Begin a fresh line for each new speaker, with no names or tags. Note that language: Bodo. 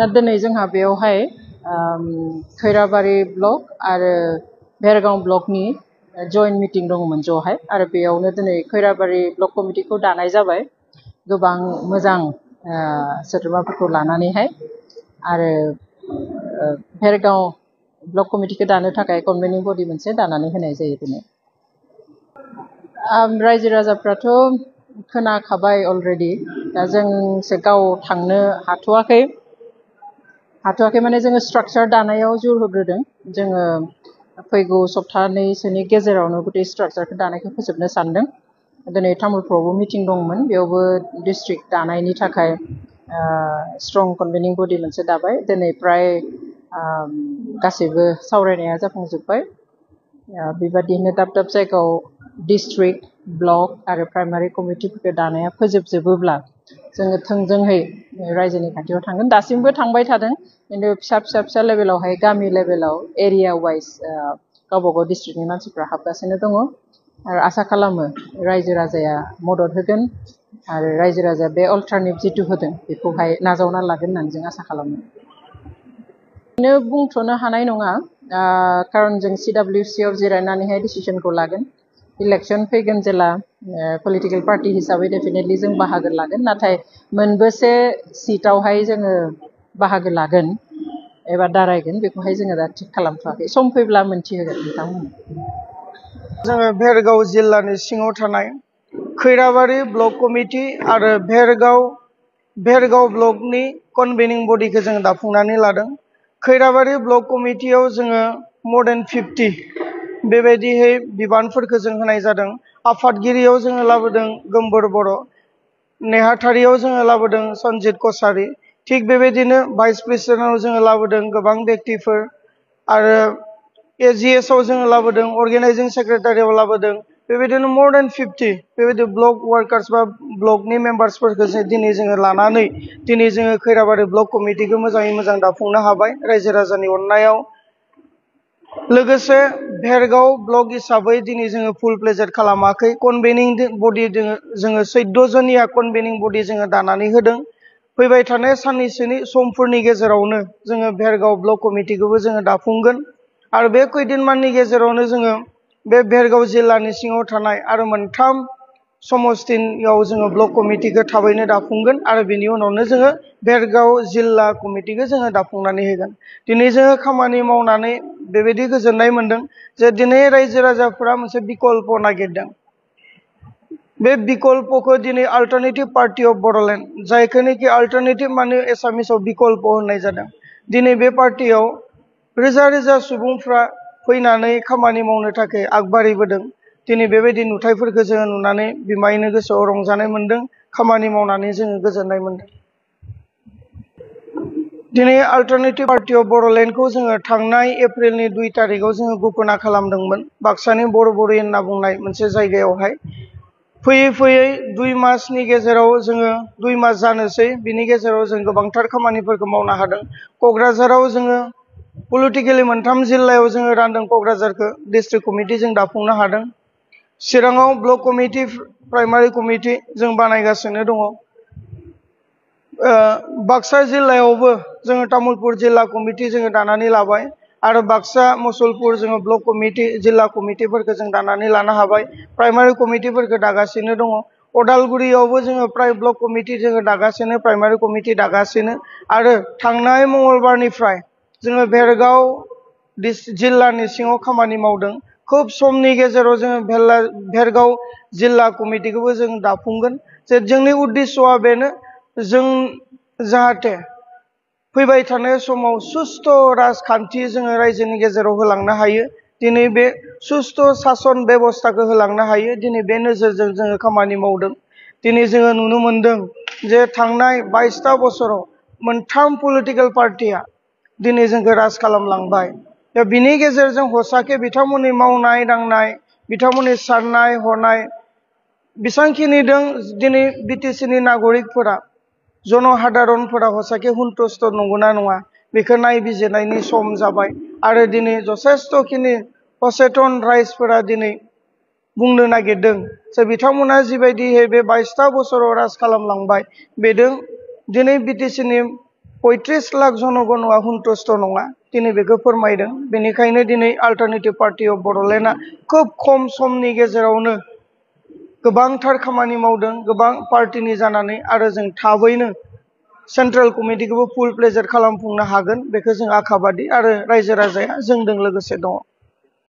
दिनै जोंहा बेयावहाय खैराबारि ब्लक आरो भेरगाव ब्लकनि जइन्ट मिटिं दङमोन ज'हाय आरो बेयावनो दिनै खैराबारि ब्लक कमिटिखौ दानाय जाबाय गोबां मोजां सोद्रोमाफोरखौ लानानैहाय आरो भेरगाव ब्लक कमिटिखौ दानो थाखाय कनभेनिं बडि मोनसे दानानै होनाय जायो दिनै रायजो राजाफ्राथ' खोनाखाबाय अलरेडि दा जोंसो गाव थांनो हाथ'वाखै माने जोङो स्ट्राक्चार दानायाव जुर होग्रोदों जोङो फैगौ सप्तानैसोनि गेजेरावनो गुटे स्ट्राक्चारखौ दानायखौ फोजोबनो सानदों दिनै तामुलपुरावबो मिटिं दंमोन बेयावबो डिस्ट्रिक्ट दानायनि थाखाय स्ट्रं कनभेनिं बडि मोनसे दाबाय दिनै प्राय गासैबो सावरायनाया जाफुंजोबबाय बेबादिनो दाब दाब जायगायाव डिस्ट्रिक्ट ब्लक आरो प्राइमारि कमिटिफोरखौ दानाया फोजोबजोबोब्ला जोङो थोंजोंहै रायजोनि खाथियाव थांगोन दासिमबो थांबाय थादों खिन्थु फिसा लेभेलावहाय गामि लेभेलाव एरिया वाइज गावबा गाव डिस्ट्रिक्टनि मानसिफ्रा हाबगासिनो दङ आरो आसा खालामो रायजो राजाया मदद होगोन आरो रायजो राजाया बे अल्टारनेटिभ जिथु होदों बेखौहाय नाजावना लागोन होननानै जों आसा खालामो बुंथ'नो हानाय नङा खारन जों CWC आव जिरायनानैहाय डिसिजनखौ लागोन इलेक्शन फैगोन जेला पलिटिकल पार्टी हिसाबै डेफिनेटलि जों बाहागो लागोन नाथाय मोनबेसे सीटावहाय जोङो बाहागो लागोन एबा दारायगोन बेखौहाय जोङो दा थिग खालामथ'वाखै सम फैब्ला मोनथिहोगोन नोंथांमोन
जोङो भेरगाव जिल्लानि सिङाव थानाय खैराबारि ब्लक कमिटि आरो भेरगाव ब्लकनि कनभेनिं बडिखौ जों दाफुंनानै लादों खैराबारि ब्लक कमिटियाव जोङो more than 50 बेबायदिहै बिबानफोरखौ जों होनाय जादों आफादगिरियाव जोङो लाबोदों गोमबोर बर' नेहाथारियाव जोङो लाबोदों सन्जित कसारी थिग बेबायदिनो भाइस प्रेसिडेन्टआव जोङो लाबोदों गोबां व्यक्तिफोर आरो AGS आव जोङो लाबोदों अर्गेनाइजिं सेक्रेटारियाव लाबोदों बेबायदिनो more than 50 बेबायदि ब्लक वार्कार्स बा ब्लकनि मेम्बार्सफोरखौ दिनै जोङो लानानै दिनै जोङो खैराबारि ब्लक कमिटिखौ मोजाङै मोजां दाफुंनो हाबाय रायजो राजानि अननायाव लोगोसे भेरगाव ब्लक हिसाबै दिनै जोङो फुल प्लेजेड खालामाखै कनभेनिं बडि जोङो 14 जनिया कनभेनिं बडि जोङो दानानै होदों फैबाय थानाय साननैसोनि समफोरनि गेजेरावनो जोङो भेरगाव ब्लक कमिटिखौबो जोङो दाफुंगोन आरो बे खैदिनमाननि गेजेरावनो जोङो बे भेरगाव जिल्लानि सिङाव थानाय आरो मोनथाम समस्तियाव जोङो ब्लक कमिटिखौ थाबैनो दाफुंगोन आरो बेनि उनावनो जोङो भेरगाव जिल्ला कमिटिखौ जोङो दाफुंनानै होगोन दिनै जोङो खामानि मावनानै बेबायदि गोजोननाय मोनदों जे दिनै रायजो राजाफोरा मोनसे बिकल्प नागिरदों बे बिकल्पखौ दिनै अल्टारनेटिभ पार्टी अफ बड'लेण्ड जायखौनोखि अल्टारनेटिभ माने एसामिसाव बिकल्प होननाय जादों दिनै बे पार्टियाव रोजा सुबुंफ्रा फैनानै खामानि मावनो थाखाय आगबारिबोदों दिनै बेबायदि नुथायफोरखौ जोङो नुनानै बिमायनो गोसोआव रंजानाय मोनदों खामानि मावनानै जोङो गोजोननाय मोनदों दिनै अल्टारनेटिभ पार्टी अफ बड'लेण्डखौ जोङो थांनाय एप्रिलनि 2 तारिखआव जोङो घोषणा खालामदोंमोन बाक्सानि बरबरि होनना बुंनाय मोनसे जायगायावहाय फैयै 2 मासनि गेजेराव जोङो 2 मास जानोसै बिनि गेजेराव जों गोबांथार खामानिफोरखौ मावनो हादों क'क्राझाराव जोङो पलिटिकेलि मोनथाम जिल्लायाव जोङो रानदों क'क्राझारखौ डिस्ट्रिक्ट कमिटि जों दाफुंनो हादों चिराङाव ब्लक कमिटि प्राइमारि कमिटि जों बानायगासिनो दङ बाक्सा जिल्लायावबो जोङो तामुलपुर जिल्ला कमिटि जोङो दानानै लाबाय आरो बाक्सा मुसलपुर जोङो ब्लक कमिटि जिल्ला कमिटिफोरखौ जों दानानै लानो हाबाय प्राइमारि कमिटिफोरखौ दागासिनो दङ अदालगुरियावबो जोङो प्राय ब्लक कमिटि जोङो दागासिनो प्राइमारि कमिटि दागासिनो आरो थांनाय मंगलबारनिफ्राय जोङो भेरगाव जिल्लानि सिङाव खामानि मावदों खोब समनि गेजेराव जोङो भेरगाव जिल्ला कमिटिखौबो जों दाफुंगोन जे जोंनि उद्देश्यआ बेनो जों जाहाथे फैबाय थानाय समाव सुस्थ' राजखान्थि जोङो रायजोनि गेजेराव होलांनो हायो दिनै बे सुस्थ' सासन बेबस्थाखौ होलांनो हायो दिनै बे नोजोरजों जोङो खामानि मावदों दिनै जोङो नुनो मोनदों जे थांनाय 22 बोसोराव मोनथाम पलिटिकेल पार्टिया दिनै जोंखौ राज खालामलांबाय दा बिनि गेजेरजों हसाके बिथांमोननि मावनाय दांनाय बिथांमोननि साननाय हनाय बेसांखिनि दं दिनै BTCनि नागरिकफोरा जनसाधारनफोरा हसाके सन्तुष्ट नंगौना नङा बेखौ नायबिजिरनायनि सम जाबाय आरो दिनै जथेस्थ'खिनि सचेतन राइजफोरा दिनै बुंनो नागिरदों जे बिथांमोना जिबायदिहै बे 22 बोसोराव राज खालामलांबाय बेदों दिनै BTCनि 35 लाख जनगणआ सन्तुष्ट नङा दिनै बेखौ फोरमायदों बेनिखायनो दिनै अल्टारनेटिभ पार्टी अफ बड'लेण्डआ खोब खम समनि गेजेरावनो गोबांथार खामानि मावदों गोबां पार्टीनि जानानै आरो जों थाबैनो सेन्ट्रेल कमिटिखौबो फुल प्लेजेड खालामफुंनो हागोन बेखौ जों आखाबादि आरो रायजो राजाया जोंजों लोगोसे दङ